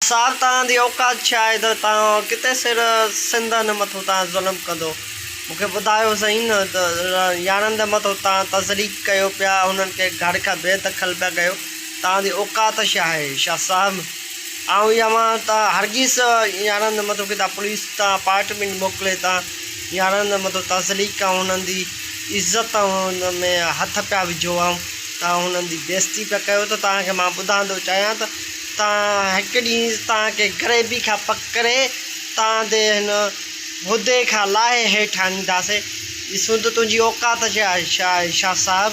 صاحب توهان جي اوقات ڇا آهي ته توهان ڪتي سر سنڌ هن مٿو توهان ظلم ڪندو مون کي ٻڌايو سهي نه ته يارن جي مٿو توهان تذليق ڪيو پيا هنن کي گهر کان بي دخل پيا ڪيو توهان جي اوقات ڇا آهي شاھ صاحب آئون اها مان ته هرگز يارن جي مٿو ڪتا پوليس توهان پارٽمينٽ موڪلي توهان يارن جي مٿو تذليق ۽ هنن جي عزت ۾ هٿ پيا وجهو ۽ توهان هنن جي بيعزتي پيا ڪيو ته توهان کي مان ٻڌائڻ ٿو چاهيان ته تان هڪ ڏينهن تان کي غريبي کان پڪڙي تان the هن عهدي کان لاهي هيٺ آڻينداسين. ڏسون ته تنهنجي اوقات ڇا آهي شاهه صاحب.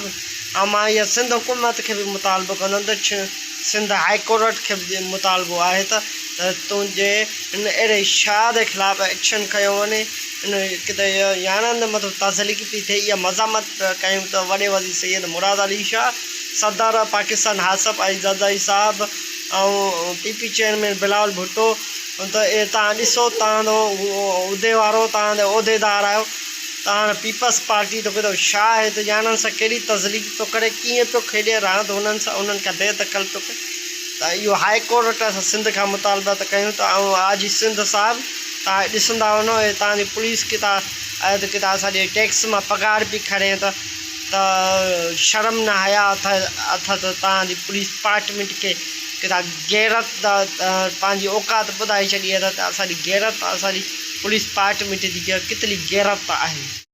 ۽ مان اها سنڌ حڪومت کي به مطالبو ڪندم ته سنڌ هاء ڪورٽ کي به مطالبو آهي ته تنهنجي هن اهڙي شاهه جي خلاف ايڪشن کنيو وڃي. ان ڪٿي يارن جي مٿان تذليق پئي ٿئي اها مذمت پيا ڪيون ته وڏي وزير سيد مراد علي شاهه، صدر پاڪستان آصف علي زرداري صاحب ۽ P P chairman Bilawal Bhutto ته اهي توهان ڏسو توهان جو عهدي وارو توهان جا عهديدار آهيو توهان پيپلز پارٽي ته ڪيترو شاهه آهي ته يارن سان ڪهڙي تذليق پيو ڪري ڪيئن پيو کيڏي راند هنن سان انهن کان بي دخل پيو ڪري ته اهو هاء ڪورٽ اسان سنڌ کان مطالبا ته ڪيون ته ۽ آء جي سنڌ صاحب توهان ڏسندا وڃو اهي توهان جي پوليس ڪٿا آهي ته ڪٿا اسان جي ٽيڪس مان پگهار پئي کڻي ته ته شرم نه حيا اٿ ته توهان جي پوليس پارٽمينٽ کي ڪٿا غيرت دا پنهنجي اوقات ٻڌائي ڇڏي اٿ ته اسان جي غيرت اسان جي پوليس پارٽمينٽ جي ڪيتري غيرت آهي.